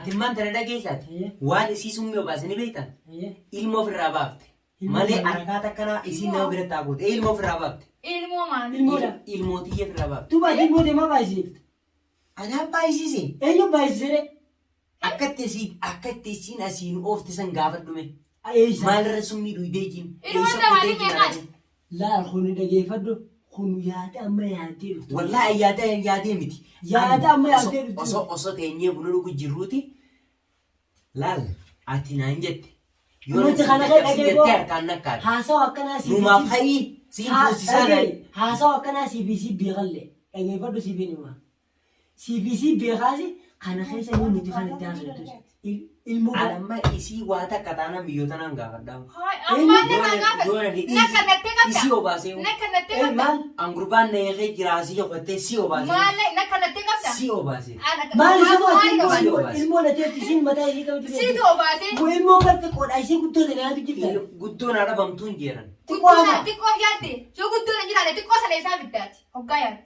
Ati maal tana dhageessaati? Ayyee. Waan isii summii obaase ni beektaa? Ayyee. Ilma ofirraa baafte. Ilmoo Malee maali? harkaa takkanaa isiin nama biratti haa goote. Ilma ofirraa baafte. Ilmoo maali? Ilmoodha. Ilmoo tiyya ofirraa baafte. Duuba ati ilmoo deemaa baay'isiifte. Anaa baay'isiise. Eenyu baay'isisee? Akka itti isiin akka itti isiin asiin oofte san gaafadhume. Eessa? Maalirra summii dhuydee jiin? Ilmoon Eessa namaa qotee ni jiin meeqaati? argate? Laal kun dhageeffadhu kun yaada amma yaaddee dhuftu. Wallaahi yaadee yaadee miti. Yaada amma Osoo- yaaddee dhuftu. Osoo osoo teenyee buna dhugu jirruuti laal ati naan jette. Yoo Nuti nan kana siin kee caccabsi dhagee jettee boo. harkaan nakkaate. Haasawa akkanaa siif Numaaf ka'ii siin fuusisaa naan. Haasawa akkanaa siif isii beekallee dhageeffadhu siif hin himaa. Siif isii beekaasi kana keessa yoo nuti kana itti haasoftus ilmoo An amma isii waa takka taanaan biyyoota naan gaafadhaa. Haay, ammaan Yoo nama na- gaafa. yoo na hidhii Na kannattee qabda. isii obaasee Na kannattee qabda. maal an gurbaan na eegee jira asii qottee si obaasee Maal na kannattee qabda? si obaasee. maal isii Maal ati obaasee? ilmoo ilmoo na teetti isiin mataa isii qabdi Siitu obaasee. Bu ilmoo barte qoodha isii guddoo tana yaadu jirta. Guddoon haadha bamtuun jeeran. Xiqqoo hafa. Xiqqoo yaadde. Yoo guddoon hin jiraanne xiqqoo sana isaa fiddaati. Hoggaa yaadde.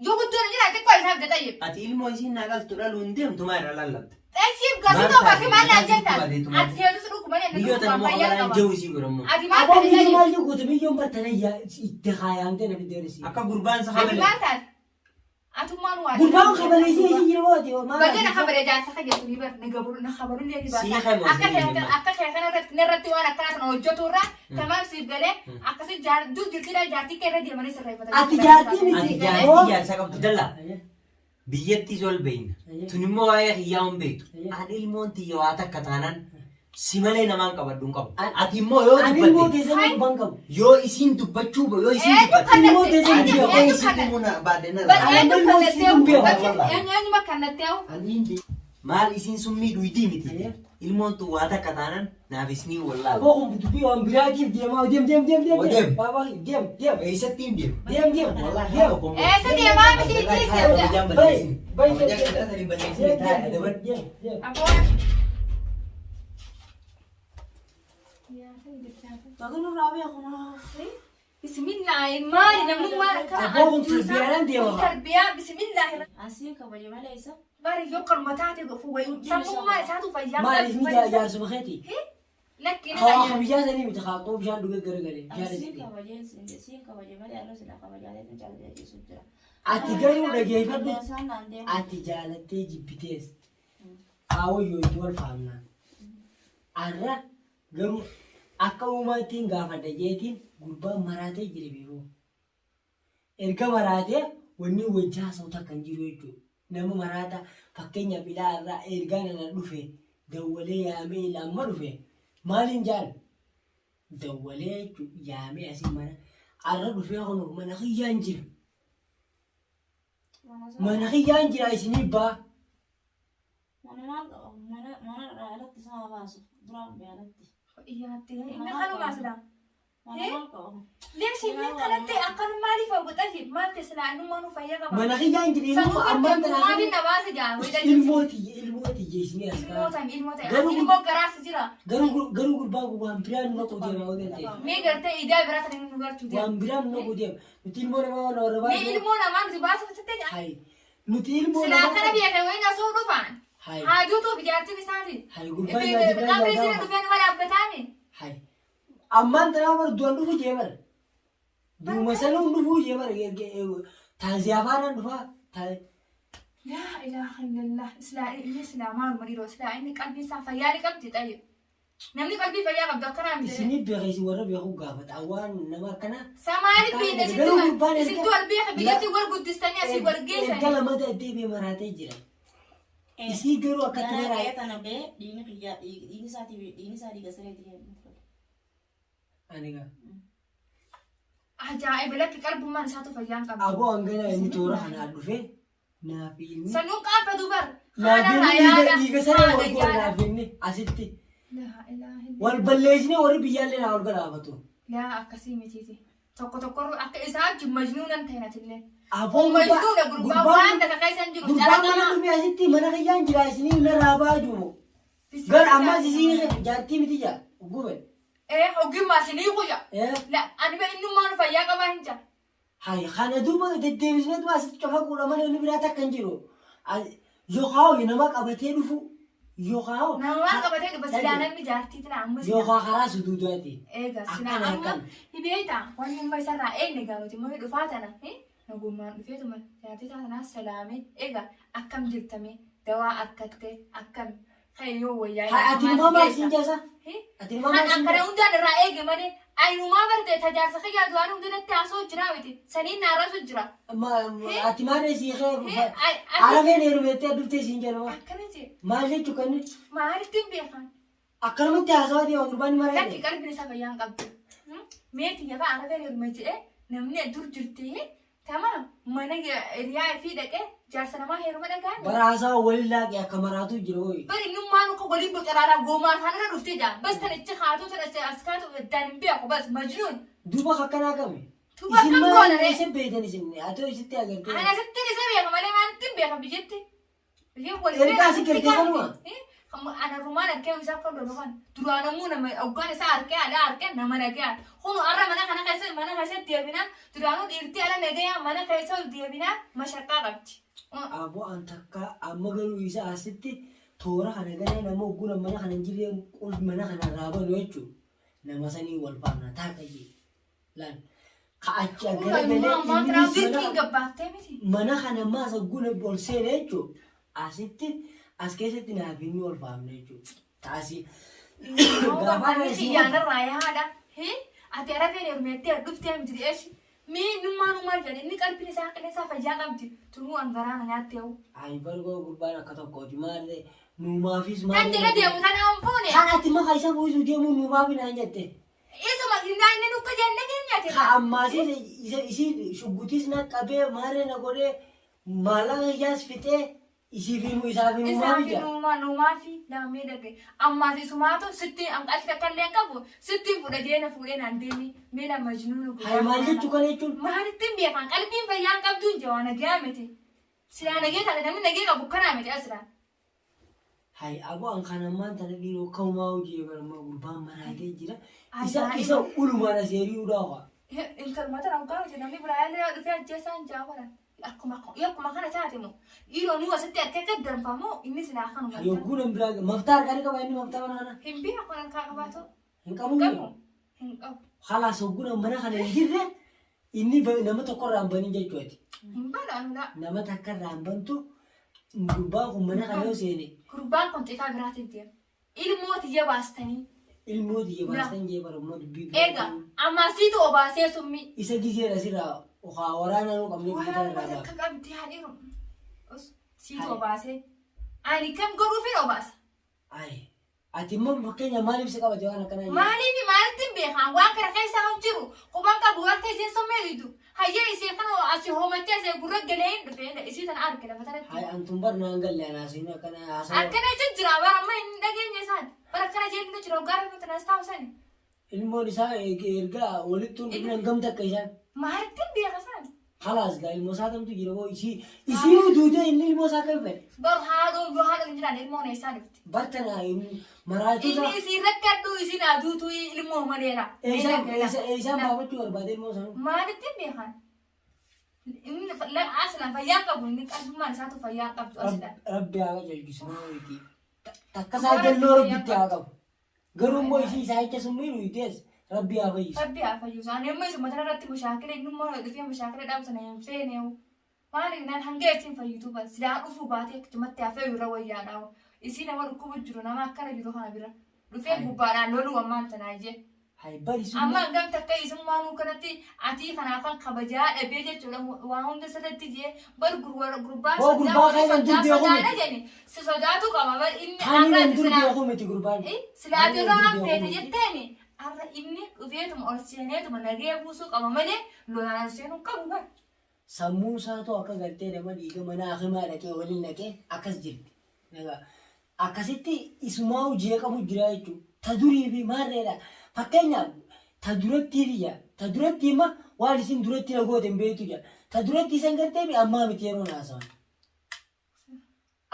Yoo guddoon hin jiraanne xiqqoo isaa fidda xayyib. Ati ilmoo isiin naa qaltu dhaluu hin deemtu maa irra lallabda. Xayyib gasii Maal ta'u basii maal naan taate? jettaan? Maal taate? Ati teessus dhukkuba inni Biyyoota dhukkuba namoo fayyaa kabalaan qaba. jiru isii godhammoo. Ati maal Aboo taate biyyoo xayyib? maal jedhu biyyoon bartana itti kaayamtee na fiddeen isii. Akka gurbaan isa Ati kabale. maal taate? Atummaan waa. Gurbaan kabaleessee isii jira waati maal Bagee na kabale jaarsa kan jedhu ni bar na gabalu na kabalu illee ni Sii baasa. kamu Akka sii kee hima. akka kee kana irratti narratti waan akkana sana hojjetu irraa tamaam siif galee akkasi jaar dur jirtiidha jaartii kee irra deemanii sirreeffatan. Ati jaartii miti. Ati jaartii jaarsa qabdu dallaa. Ayyee. Biyyattis ol beeyna. Ayyee. Tun immoo waa'ee kiyyaa hin beektu. Ayyee. Ani ilmoon tiyya waa takka taanaan si malee namaan qabadhu hin qabu. An- Ati immoo yoo Ani ilmoo dubbatte teessanii quban qabu. yoo isiin dubbachuu yoo isiin Eenyu dubbatte kannatte? Ilmoo teessanii Eenyu beeku. yoo eenyu isiin kannatte? tumuu na baadhe na Bar irraa. eenyu Ilmoo kannattee isiin beeku. eenyu eenyuma kannattee hoo? Ani hin beeku. Maal isiin summii dhuydii miti. Ayyee. Ilmoon tun waa takka taanaan naaf isinii wallaalu. Aboo kun dubbii waan biraatiif deemaa deem deem deem deem Oo, deem. Baabaa deem deem Eessatti hin deemu? deem deem Wallaahi deem. tokko hin beeku. Eessa deemaa miti dhiisi. Bay bay deem Kabajaan deem hin balleessine deem taa'e adaban. deem deem. Aboo. Bismillaahi maali namnummaan akkana Aboo kun tarbiyaadhaan deema. Kun tarbiyaa bismillaahi. Asiin kabaje malee isa. Bari yoo korma taate sammummaa isaatu fayyaa Maal isni jaarsuma keeti? Lakki inni Hawaa fayyaa. kabajaa sanii miti haa bishaan dhugee garagalee. Bishaan Asiin isitti. kabaje isiin kabaje malee arra silaa kabajaalee tun caalaa jechuun jira. Ati garuu dhageeffadhu. Isaan naan deemu. Ati jaalattee jibbitees. Haawwayyoo itti wal faamna. Arra garuu akka uumaattiin gaafadha jeetiin gurbaan maraatee jira beekoo. Erga maraatee wanni wajji haasa'u takka hin jiru jechuudha. Nama maraata fakkeenyaaf ilaa irraa ergaa nana dhufe dawwalee yaamee ilaa amma dhufe maaliin jaan dawwalee jechuudha yaamee asii mana arra dhufee kun mana kiyyaan jira. Mana kiyyaan jira isinii baa. Mana maal qaba? Mana mana irraa alatti isaa haa baasu. Duraan bee alatti. Iyyaattee inni kanumaa silaa. Mana maal qaba? Leeshi inni kanatti akkan maaliif hawwatashi maal ta'e silaa innummaa nu fayyaa qaba. Mana kiyyaan jira Sanuu ilmoo ammaan gartee tanaa maaliif na baase jaa ilmoo tiyya ilmoo tiyya isinii as Ilmoo kaa'e. ta'e ilmoo ta'e Garuu- ati ilmoo garaas jira. Garuu garuu gurbaan kun waan biraa nu naquu deema yoo ta'e. Mee gartee idaa biraa tana nu galchuu deema. Waan biraa nu naquu deema. Nuti ilmoo namaa waan warra Mee baasuu. ilmoo namaa nuti baasuuf sitti Hayi. Nuti ilmoo silaa namaa. akkana beekan wayin asuu dhufaan. Hayi. Haa juutuuf jaartiin isaati. Hayi gurbaan yaada biraa Qabri isin yaadaa. dhufeen wal dhaabbataami. Hayi. Ammaan tanaa bar du'an dhufu jee bar. Duuma sanuun dhufuu jee bar. Taaziyaa faanaan dhufaa. Laa ilaaha illallah. Silaa inni silaa maaluma dhiiroo silaa inni qalbii isaa fayyaa ni qabdi xayyib. Namni qalbii fayyaa qabdu akkanaa miti. Isinii beeka isin warra beeku gaafata. Waan nama akkanaa. Samaali beekna Garuu gurbaan isittuu erga- isittuu wal beeka biyyatti wal guddistanii asii wal Erga geessanii. lamata deebi'ee maraatee jira. Isii garuu akkatti Gara maraate. qe'ee tana bee dhiigni kiyyaa dhiigni isaatii dhiigni isaa dhiiga sireeti kennu. Ani gaa. Ajaa'iba lakki qalbummaan isaatu fayyaa hin qabdu. Aboo hangana inni toora kanaa dhufe naaf inni. Sanuun qaanfatu bar. Naaf Haadha inni yaada. dhiiga saree wal Haadha godha yaada. naaf inni asitti. Laa ilaaha illallah. Wal balleessinee warri biyyaallee naa wal galaafatu. Laa akkasii mitiiti. Tokko tokko akka isaa wajjin majnuunan ta'e natillee. Aboo Majnuuna gurbaa waan takka keessa hin jiru. Gurbaan mana dhufe asitti mana kiyyaan jira isinii narraa baaju. Gar ammas isii jaartii miti jaa gube. Ee ogummaa isinii kuyya. Eh La ani be innummaan fayyaa qabaa hin jira. hay kana duuba deddeebisneetuma asitti cofa quudha malee inni biraa takka hin jiru. Yookaan nama qabatee dhufu yookaan Nama waan qabatee dhufa silaa namni jaartii tana amma silaa. Yookaan karaa suduudaati. Eega silaa Akkana amma akkana. hibeeta wanni amma isarraa eegne gaa nuti immoo dhufaa tana nagummaan dhufeetuma jaartii tanaa salaamee eega akkam jirtame dawaa arkattee akkam kayyoo wayyaa. Haa ati ilmaa maal siin jaasa? Ati ilmaa maal siin Akkana jaasa? hundaan irraa eege malee ayinumaa barte tajaajila kiyyaa du'aan hundinatti haasoo jira miti saniin naarrasu jira. Ati maal sii kee arafeen heerumeettee dhuftee siin jedhama. Akkana jee Maal jechuu kan maalitti hin beekan? Akkanumatti haasawaa deema gurbaan mara Lakki jedhe. qalbiin isaa fayyaa hin qabdu. Meetii yafaa arafeen heerume jedhee namni dur jirti tamaam mana hiriyaa fi dhaqee jaarsa namaa heeruma dhagaan. Bara haasawaa waliin laaqe akka maraatu jira hooyi. Bari innummaan akka waliin bocaraaraa goomaa isaanirra dhuftee jaa. Bas tan ichi haatu tan as kaatu iddaan hin beeku bas majnuun. Duuba akkanaa qame. Duuba Isin akkam maal goona ree? isin beektan isin haa ta'u isitti agartee. Ana asitti isa beeka malee maalitti hin beeka biyyatti. Biyya wal Ergaa si gartee kanuma? Ana rumaan harkee isaa akka lolu kan duraan ammoo nama hoggaan isaa harkee alaa harkee nama nagayaa. Kunu har'a mana kana keessa mana keessatti deebinaan duraanuu dhiirtii ala nagayaa mana keessa ol deebinaan mashaqqaa qabdi. Aboo an takka amma garuu isa asitti toora kana galee nama ogguun mana kana hin jirre qul mana kana irraa banu jechuudha. Nama sanii wal faana taaka jee. Laal. Ka achi Kun aggara galee ammoo ammaa innis tanaan mana dirqiin gabbaaftee miti. Mana kana maas ogguun ol seene jechuudha. Asitti as keessatti naaf inni wal faamne jechuudha. Taasii. Gaafa Ani ana isin xiyyaanarraa yaada. Ati arafeen heerumeettee dhuftee miti dhiyeessi. Mee innummaan maal jedhe inni qalbiin isaa qilleensaa fayyaa qabdi. Tunuu angaraana nyaattee hoo. Ayi bargoo gurbaan akka tokkooti maallee nuumaafis Kan maallee. jala deemu tanaa hin fuune. Kan ati maka isa buusuu deemuun nuumaaf naan jette. Isuma inni nukka jenne keenyaati. Ka ammaasiis isa isii shuggutis na qabee maarree na godhee maallaqa kiyyaas fixee isii fi nu isaa fi nuumaaf Isaa fi ija. nuumaa nuumaa fi lammii dhage. Ammaas isumaatu sitti hanqalti takka illee hin qabu. Sitti fuudha jee na fuudhee naan deemi. Mee la majnuunu Hayi maal jechuu kana jechuun Maalitti hin beekan qalbiin fayyaa hin qabdu hin jawaa nagaya miti. Silaa nagee taate namni nagee qabu kanaa miti asiraan. Hay abo an kan ammaan tana dhiiroo kaumaa hojii barammaa gurbaan maraatee jira. Isa Ajaa'iba. isa ulumaan as hiriiruu waa. Intaluma tana hoggaa miti namni biraa illee dhufee ajjeesaa hin jaabaran. Akkuma akkuma kana taate moo dhiiroo nuu asitti akka akka danfamu inni silaa kanuma. Yogguu nan biraa maftaa harkaa ni qaba inni maftaa mana kana. Hin beeku kan harkaa qabaatu. Hin Hin qabu. qabu. Hin qabu. Halaas yogguu nan mana kana hin jirre inni nama tokko irraa hin banin jechuuti. Hin banu anulaa. Nama takka irraa hin bantu gurbaan kun mana kana yoo seene Gurbaan kun xifaa biraatiin deema. Ilmoo tiyya baastanii. Ilmoo tiyya baastan jee bara immoo dubbii Eega amma siitu obaasee summii. Isa gizeera sirraa okaa waraanaa nuu qabnee biyya Waraana irraa takka baafne. qabdi haadhiiru. Siitu obaasee. Ani kam godhuufin obaasa. Ayi. Ati immoo fakkeenya maaliif si qabate waan akkanaa jedhu? Maaliif maalitti hin beekan waan kana keessa kan jiru quban qabu wanta isiin summee didu. Hayyee isii kan asii hoomachee asii gurra galee hin dhufe isii tana arge lafa tanatti. Hayi antum bar naan galle anaa siin akkana haasawaa. Akkana jechuun jira bara amma hin dhageenye isaan. Bara akkana jennu jira hoggaa rafu tanas taa'u sani. Ilmoon isaa erga walitti hin dhufne hangam takka isaan. Maalitti hin beeka isaan? Halaas gaa ilmoo isaa tamtu jira hoo isii isiinuu duutee inni ilmoo isaa kan fedhe. Bar haadhoo yoo haadhoo hin jiraan ilmoon eessaa dhufti? Bartana maraatuu Inni isaa isii rakkadhu isiin aduutu ilmoo maleera. eessaan baafachuu barbaade ilmoo sanuu. Maalitti hin beekan? Inni aslan fayyaa qabu inni qalbummaan isaatu fayyaa qabdu aslan. Rabbi haa qajeelchisu nama miti. Takka isaa jalloo rabbitti haa qabu. Garuu immoo isii isaa jecha summii nuyi rabbi haa fayyisu. Rabbi haa fayyisu. Ani amma isuma tana irratti mushaakila inni immoo dhufee mushaakila dhaabsa na hin feene. Maali naan hanga isiin fayyitu bas silaa dhufuu baatee akkumatti haa fayyu irra wayyaadha. Isii nama dhukkubu jiru nama akkana jiru kana bira dhufee gubbaadhaan loluu ammaan tanaa jee. Hay bari sun Amma hangam takka isummaanuu kanatti atii kanaa kan kabajaa dhabee jechuudha waa hunda sirriitti jee bar gurbaa Hoo gurbaa kan nan dur beeku sodaadha miti. jedhe si sodaatu qaba bar inni Kan nan har'aati dur silaa beeku miti gurbaan. Silaa Kan nan irraa dur waan beeku feete miti. jetteeni har'a inni dhufeetuma ol seeneetuma nagee buusuu qaba malee lolaan ol seenuu qabu bar. Sammuun isaatu akka gartee nama dhiiga mana hakimaa dhaqee waliin dhaqee akkas jirti. Nagaa. Akkasitti isumaa jeeqamu jira jechuudha. Ta durii fi maarreedha. Fakkeenyaaf ta durattii fi ta durattii imma waan isin duratti na goote hin beektu jira. Ta duratti isan gartee mi ammaa miti yeroo haasawan.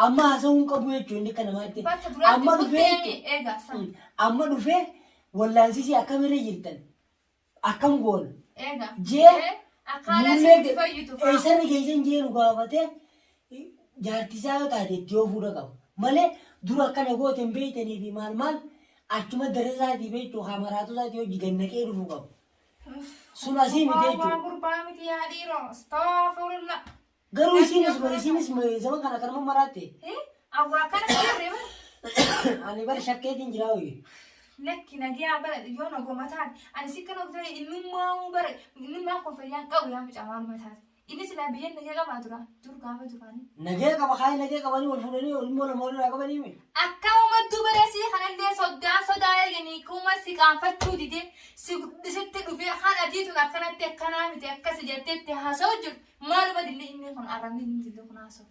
Amma haasawuu hin qabu jechuudha inni akka namaatti. Bakka duratti Amma dhufee kutteemi eega san. Amma dhufee wallaansisii akkamirra jirtan akkam goona. Eega. Jee Akkaataa isitti fayyitu fa'a. Eessarra geessan jee nu gaafatee Jaartii isaa yoo taate itti yoo fuudha qaba. Malee dura akkana goote hin beektanii fi maal maal achuma dara isaatii beektu haa maraatu isaatii hojii gannaqee dhufuu qaba. Sun asii miti Waan jechuudha. gurbaa miti yaa dhiiroo. Astaghfirullah. Garuu isiinis isiinis zaman kana kanuma maraatte. Awwaa kana sirrii bara. Ani bara shakkeetiin jiraa hoyi. Lakki nagiyaa bara yoo nagoma taate ani si kana ofirra innummaa bara innummaa kun fayyaan qabu yaa mucaa maaluma taate. Inni silaa biyya nagee qabaa tura dur gaafa duraanii. Nagee qaba kaayee nagee qabanii wal fuudhanii ilmoo lama walirraa qabanii mi? Akka uummattuu bareesii kanallee sodaa sodaa eeganii kuma si qaanfachuu didee si sitti dhufee kan adii tun akkanatti akkanaa miti akkasi jettee itti haasa'u jiru maaluma dillee inni kun arrabni inni dillee kun haasa'u.